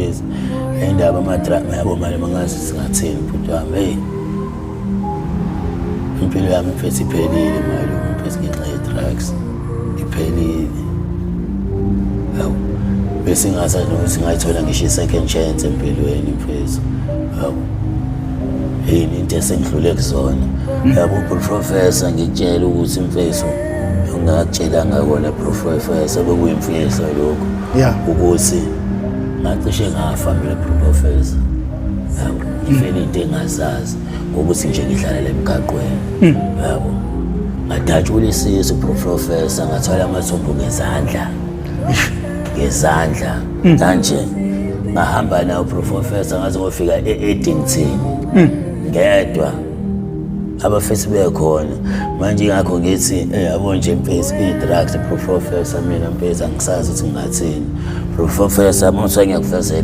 mfethu, indaba ama-drug yabo mali mangazi singathini bhuti wami. Hey, impilo yami mfethu iphelile malume mfethu, ngenxa ye-drugs iphelile. Hawu, bese ngasazi nokuthi ngayithola ngisho i-second chance empilweni mfethu. Hawu, yini into esengidlule kuzona, yabo professor. Ngikutshela ukuthi mfethu, ungakutshelanga kona professor, bekuyimfihlo lokho ukuthi ngacishe ngafa mina professor. Yabo, ngifele into engazazi ngokuthi nje ngidlalela emgaqweni, yabo. Ngadatshula isisu professor, ngathwala amathumbu ngezandla, ngezandla kanje. Ngahamba nawo professor ngaze ngofika e-Addington ngedwa, abafesi bekhona manje. Ingakho ngithi yabo nje mfethu, i-drugs professor, mina mfethu angisazi ukuthi ngingathini professor. Uma ngiyakufezela.